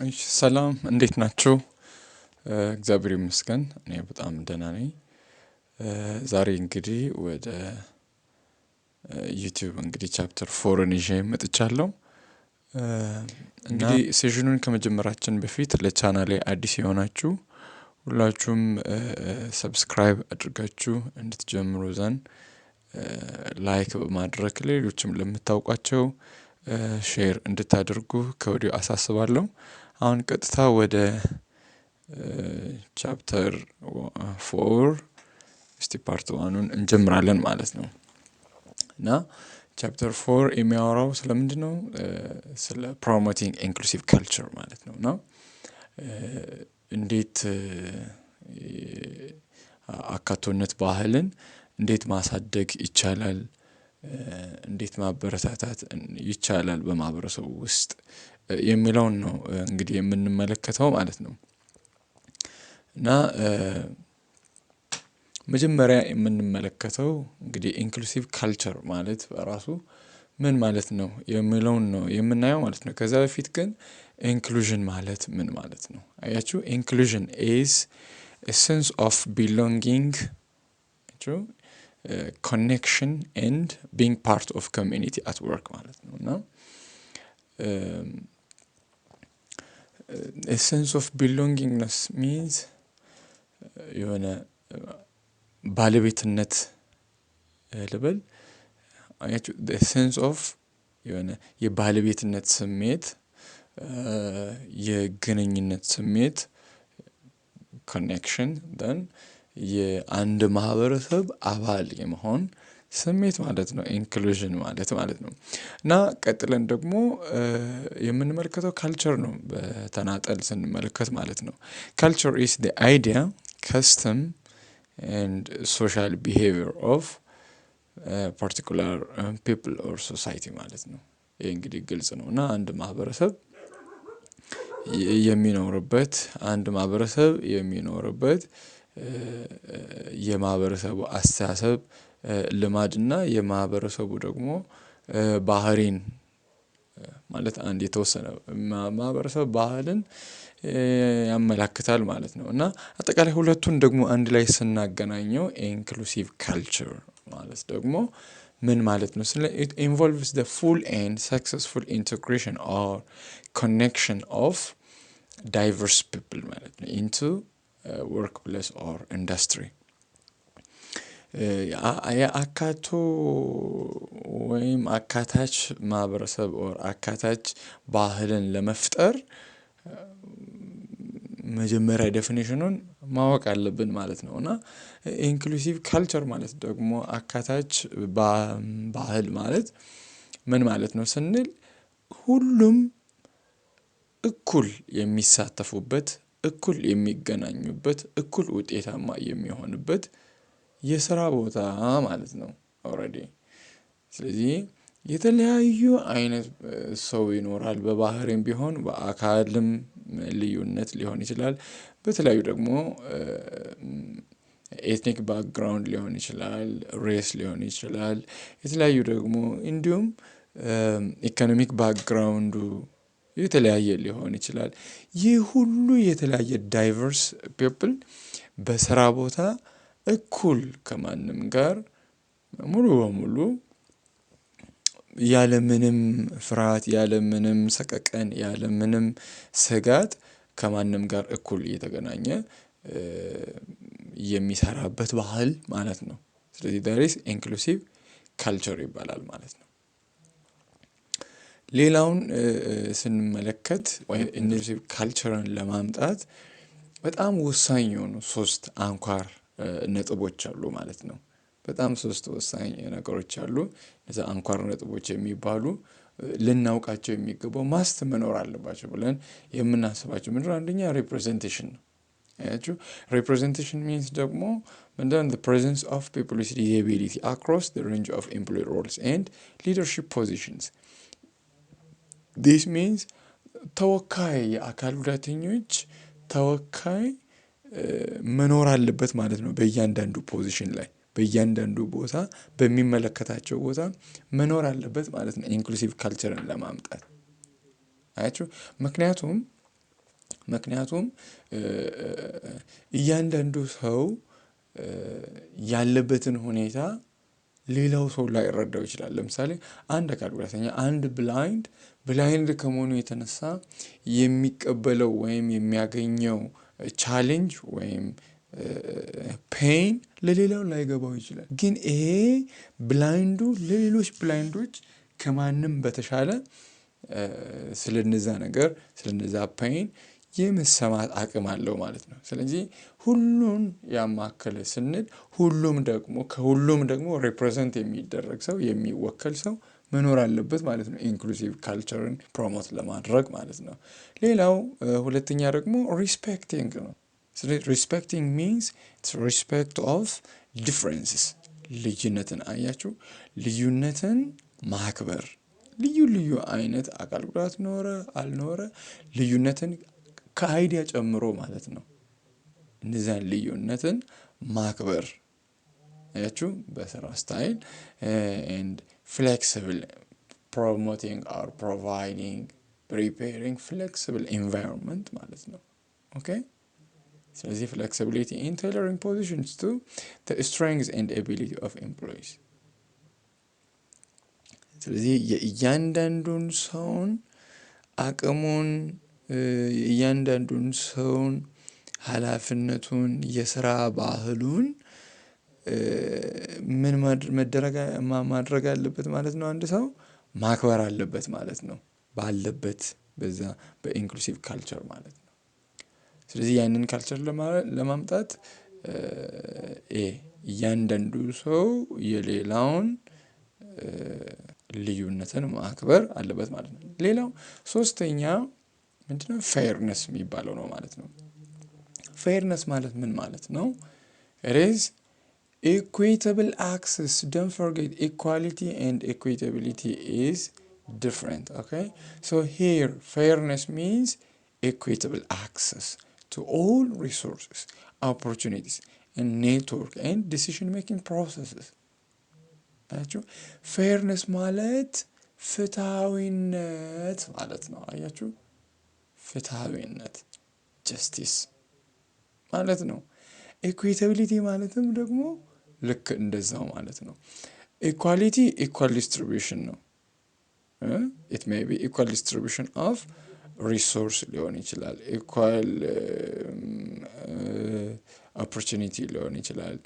እሺ ሰላም እንዴት ናችሁ? እግዚአብሔር ይመስገን እኔ በጣም ደህና ነኝ። ዛሬ እንግዲህ ወደ YouTube እንግዲህ chapter four ን ይዤ መጥቻለሁ። እንግዲህ session ኑን ከመጀመራችን በፊት ለቻናሌ አዲስ የሆናችሁ ሁላችሁም subscribe አድርጋችሁ እንድትጀምሩ ዘንድ like በማድረግ ሌሎችም ለምታውቋቸው share እንድታደርጉ ከወዲሁ አሳስባለሁ። አሁን ቀጥታ ወደ chapter four እስቲ part one ኑን እንጀምራለን ማለት ነው። እና chapter four የሚያወራው ስለምንድነው? ስለ promoting inclusive culture ማለት ነው። እና እንዴት አካቶነት ባህልን እንዴት ማሳደግ ይቻላል? እንዴት ማበረታታት ይቻላል በማህበረሰቡ ውስጥ የሚለውን ነው እንግዲህ የምንመለከተው ማለት ነው። እና መጀመሪያ የምንመለከተው እንግዲህ inclusive culture ማለት በራሱ ምን ማለት ነው የሚለውን ነው የምናየው ማለት ነው። ከዛ በፊት ግን inclusion ማለት ምን ማለት ነው? አያችሁ፣ inclusion is a sense of belonging, connection and being part of community at work ማለት ነው። እና sense of belongingness means የሆነ ባለቤትነት ልበል፣ አያችሁ፣ sense of የሆነ የባለቤትነት ስሜት፣ የግንኙነት ስሜት፣ connection፣ then የአንድ ማህበረሰብ አባል የመሆን ስሜት ማለት ነው። Inclusion ማለት ማለት ነው። እና ቀጥለን ደግሞ የምንመለከተው culture ነው፣ በተናጠል ስንመለከት ማለት ነው። Culture is the idea, custom and social behavior of particular people or society ማለት ነው። ይሄ እንግዲህ ግልጽ ነው። እና አንድ ማህበረሰብ የሚኖርበት የማህበረሰቡ አስተሳሰብ፣ ልማድ እና የማህበረሰቡ ደግሞ ባህሪን ማለት አንድ የተወሰነ ማህበረሰብ ባህልን ያመላክታል ማለት ነው። እና አጠቃላይ ሁለቱን ደግሞ አንድ ላይ ስናገናኘው inclusive culture ማለት ደግሞ ምን ማለት ነው? ስለ it involves the full and successful integration or connection of diverse people ማለት ነው into workplace or industry። የአካቶ ወይም አካታች ማህበረሰብ or አካታች ባህልን ለመፍጠር መጀመሪያ definition ኑን ማወቅ አለብን ማለት ነው። እና inclusive culture ማለት ደግሞ አካታች ባህል ማለት ምን ማለት ነው ስንል ሁሉም እኩል የሚሳተፉበት፣ እኩል የሚገናኙበት፣ እኩል ውጤታማ የሚሆንበት የስራ ቦታ ማለት ነው። Already ስለዚህ የተለያዩ አይነት ሰው ይኖራል፣ በባህሪም ቢሆን በአካልም ልዩነት ሊሆን ይችላል። በተለያዩ ደግሞ ethnic background ሊሆን ይችላል፣ race ሊሆን ይችላል። የተለያዩ ደግሞ እንዲሁም economic background ኡ የተለያየ ሊሆን ይችላል። ይህ ሁሉ የተለያየ diverse people በስራ ቦታ እኩል ከማንም ጋር ሙሉ በሙሉ ያለምንም ፍርሃት፣ ያለምንም ሰቀቀን፣ ያለምንም ስጋት ከማንም ጋር እኩል እየተገናኘ የሚሰራበት ባህል ማለት ነው። ስለዚህ that is inclusive culture ይባላል ማለት ነው። ሌላውን ስንመለከት ወይም inclusive culture ን ለማምጣት በጣም ወሳኝ የሆኑ ሶስት አንኳር ነጥቦች አሉ ማለት ነው። በጣም ሶስት ወሳኝ ነገሮች አሉ። እነዛ አንኳር ነጥቦች የሚባሉ ልናውቃቸው የሚገባው must መኖር አለባቸው ብለን የምናስባቸው ምንድነው? አንደኛ representation ነው። አያችሁ፣ representation means ደግሞ ምንድነው? The presence of people with disability across the range of employee roles and leadership positions. This means ተወካይ፣ የአካል ጉዳተኞች ተወካይ መኖር አለበት ማለት ነው። በእያንዳንዱ position ላይ፣ በእያንዳንዱ ቦታ፣ በሚመለከታቸው ቦታ መኖር አለበት ማለት ነው። Inclusive culture ን ለማምጣት አያችሁ፣ ምክንያቱም ምክንያቱም እያንዳንዱ ሰው ያለበትን ሁኔታ ሌላው ሰው ላይረዳው ይችላል። ለምሳሌ አንድ አካል ጉዳተኛ፣ አንድ blind ከመሆኑ የተነሳ የሚቀበለው ወይም የሚያገኘው challenge ወይም pain ለሌላው ላይገባው ይችላል። ግን ይሄ blind ኡ ለሌሎች blind ኦች ከማንም በተሻለ ስለነዛ ነገር፣ ስለነዛ pain የመሰማት አቅም አለው ማለት ነው። ስለዚህ ሁሉን ያማከለ ስንል ሁሉም ደግሞ ከሁሉም ደግሞ represent የሚደረግ ሰው፣ የሚወከል ሰው መኖር አለበት ማለት ነው። Inclusive culture ን promote ለማድረግ ማለት ነው። ሌላው ሁለተኛ ደግሞ respecting ነው። ስለዚህ respecting means respect of differences፣ ልዩነትን፣ አያችሁ፣ ልዩነትን ማክበር። ልዩ ልዩ አይነት አካል ጉዳት ኖረ አልኖረ ልዩነትን ከ idea ጨምሮ ማለት ነው። እነዚያን ልዩነትን ማክበር፣ አያችሁ፣ በስራ style and flexible promoting or providing, preparing flexible environment ማለት ነው። Okay፣ ስለዚህ flexibility in tailoring positions to strengths and ability of employees። ስለዚህ የእያንዳንዱን ሰውን አቅሙን፣ የእያንዳንዱን ሰውን ሀላፊነቱን፣ የስራ ባህሉን ምን መደረግ ማድረግ አለበት ማለት ነው። አንድ ሰው ማክበር አለበት ማለት ነው። ባለበት በዛ በ inclusive culture ማለት ነው። ስለዚህ ያንን culture ለማምጣት እያንዳንዱ ሰው የሌላውን ልዩነትን ማክበር አለበት ማለት ነው። ሌላው ሶስተኛ ምንድነው? Fairness የሚባለው ነው ማለት ነው። Fairness ማለት ምን ማለት ነው? Is equitable access. Don't forget, equality and equitability is different, okay? So here fairness means equitable access to all resources, opportunities and network and decision making processes። አያችሁ፣ fairness ማለት ፍትሃዊነት ማለት ነው። አያችሁ፣ ፍትሃዊነት justice ማለት ነው። Equitability ማለትም ደግሞ ልክ እንደዛው ማለት ነው። Equality equal distribution ነው። It may be equal distribution of resource ሊሆን ይችላል። Equal opportunity ሊሆን ይችላል።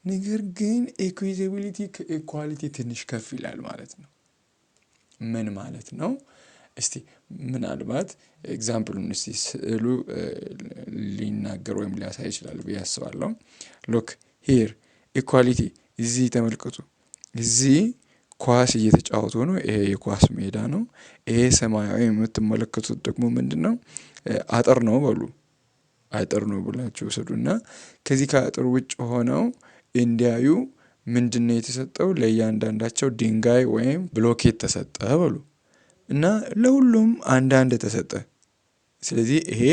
ነገር ግን equitability ከ equality ትንሽ ከፍ ይላል ማለት ነው። ምን ማለት ነው? እስቲ ምናልባት example ኡን እስቲ ስዕሉ ሊናገር ወይም ሊያሳይ ይችላል ብዬ አስባለሁ። Look here, equality እዚህ ተመልከቱ። እዚህ ኳስ እየተጫወቱ ነው። ይሄ የኳስ ሜዳ ነው። ይሄ ሰማያዊ የምትመለከቱት ደግሞ ምንድነው? አጥር ነው በሉ። አጥር ነው ብላችሁ ውሰዱና ከዚህ ከአጥር ውጭ ሆነው እንዲያዩ ምንድነው የተሰጠው? ለእያንዳንዳቸው ድንጋይ ወይም ብሎኬት ተሰጠ በሉ። እና ለሁሉም አንዳንድ ተሰጠ። ስለዚህ ይሄ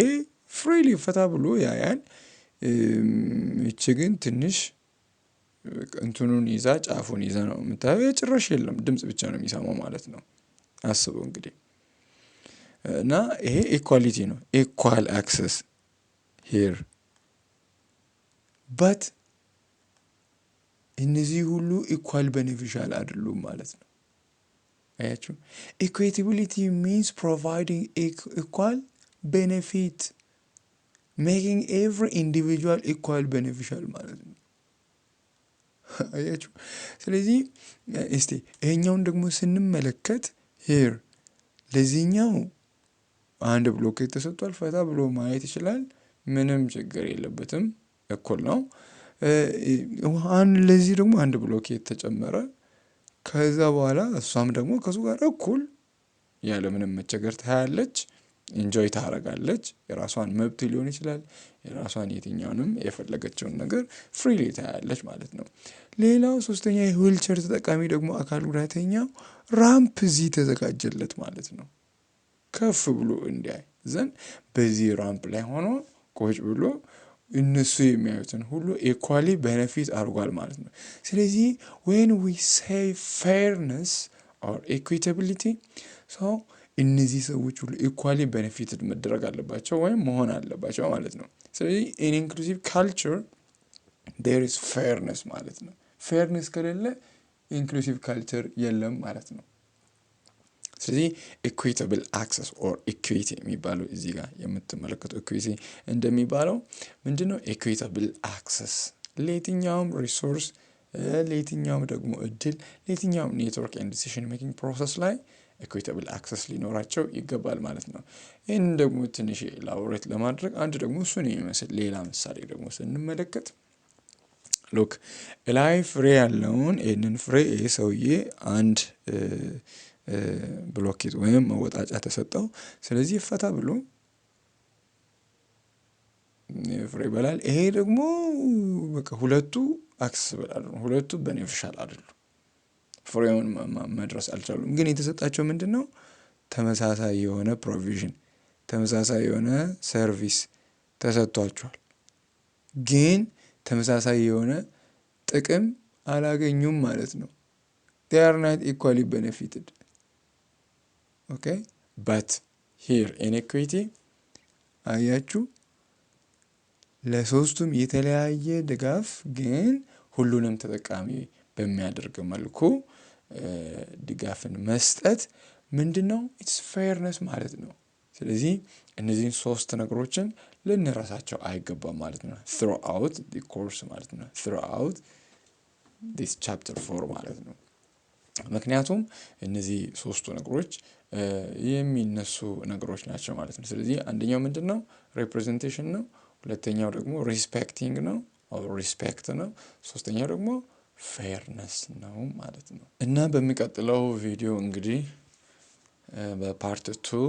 freely ፈታ ብሎ ያያል። ይቺ ግን ትንሽ እንትኑን ይዛ፣ ጫፉን ይዛ ነው የምታየው። የጭራሽ የለም፣ ድምጽ ብቻ ነው የሚሰማው ማለት ነው። አስቡ እንግዲህ። እና ይሄ equality ነው፣ equal access here, but እነዚህ ሁሉ equal beneficial አይደሉም ማለት ነው። አያችሁ፣ equitability means providing equal benefit, making every individual equal beneficial ማለት ነው። አያችሁ፣ ስለዚህ እስቲ ይሄኛውን ደግሞ ስንመለከት here ለዚህኛው አንድ ብሎኬት ተሰጥቷል። ፈታ ብሎ ማየት ይችላል። ምንም ችግር የለበትም። እኩል ነው። አንድ ለዚህ ደግሞ አንድ ብሎኬት ተጨመረ። ከዛ በኋላ እሷም ደግሞ ከሱ ጋር እኩል ያለምንም መቸገር ታያለች፣ enjoy ታደርጋለች። የራሷን መብት ሊሆን ይችላል፣ የራሷን የትኛውንም የፈለገችውን ነገር freely ታያለች ማለት ነው። ሌላው ሶስተኛ የዊልቸር ተጠቃሚ ደግሞ አካል ጉዳተኛው ramp እዚህ ተዘጋጀለት ማለት ነው። ከፍ ብሎ እንዲያይ ዘንድ በዚህ ramp ላይ ሆኖ ቁጭ ብሎ እነሱ የሚያዩትን ሁሉ equally benefit አድርጓል ማለት ነው። ስለዚህ when we say fairness or equitability, so እነዚህ ሰዎች ሁሉ equally benefited መደረግ አለባቸው ወይም መሆን አለባቸው ማለት ነው። ስለዚህ in inclusive culture there is fairness ማለት ነው። Fairness ከሌለ inclusive culture የለም ማለት ነው። ስለዚህ equitable access or equity የሚባለው፣ እዚህ ጋር የምትመለከቱ equity እንደሚባለው ምንድነው? Equitable access ለየትኛውም resource፣ ለየትኛውም ደግሞ እድል፣ ለየትኛውም network and decision making process ላይ equitable access ሊኖራቸው ይገባል ማለት ነው። ይህንን ደግሞ ትንሽ elaborate ለማድረግ አንድ ደግሞ እሱን የሚመስል ሌላ ምሳሌ ደግሞ ስንመለከት፣ look፣ ላይ ፍሬ ያለውን ይህንን ፍሬ ይህ ሰውዬ አንድ ብሎኬት ወይም መወጣጫ ተሰጠው። ስለዚህ ፈታ ብሎ ፍሬ ይበላል። ይሄ ደግሞ በቃ ሁለቱ accessible አይደሉም፣ ሁለቱ beneficial አይደሉም። ፍሬውን መድረስ አልቻሉም። ግን የተሰጣቸው ምንድነው? ተመሳሳይ የሆነ provision፣ ተመሳሳይ የሆነ service ተሰጥቷቸዋል። ግን ተመሳሳይ የሆነ ጥቅም አላገኙም ማለት ነው። They are not equally benefited, okay? But here in equity አያችሁ፣ ለሶስቱም የተለያየ ድጋፍ ግን ሁሉንም ተጠቃሚ በሚያደርግ መልኩ ድጋፍን መስጠት ምንድነው? It's fairness ማለት ነው። ስለዚህ እነዚህን ሶስት ነገሮችን ልንረሳቸው አይገባም ማለት ነው። Throughout the course ማለት ነው። Throughout this chapter 4 ማለት ነው። ምክንያቱም እነዚህ ሶስቱ ነገሮች የሚነሱ ነገሮች ናቸው ማለት ነው። ስለዚህ አንደኛው ምንድነው? Representation ነው። ሁለተኛው ደግሞ respecting ነው፣ respect ነው። ሶስተኛው ደግሞ fairness ነው ማለት ነው። እና በሚቀጥለው ቪዲዮ እንግዲህ በ part 2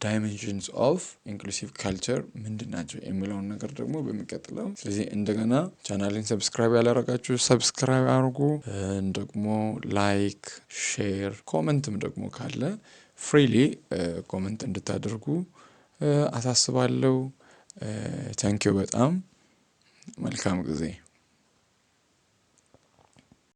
dimensions of inclusive culture ምንድን ናቸው የሚለውን ነገር ደግሞ በሚቀጥለው፣ ስለዚህ እንደገና ቻናሌን subscribe ያላረጋችሁ subscribe አድርጉ። ደግሞ like፣ share፣ comment ም ደግሞ ካለ freely comment እንድታደርጉ አሳስባለሁ። Thank you፣ በጣም መልካም ጊዜ።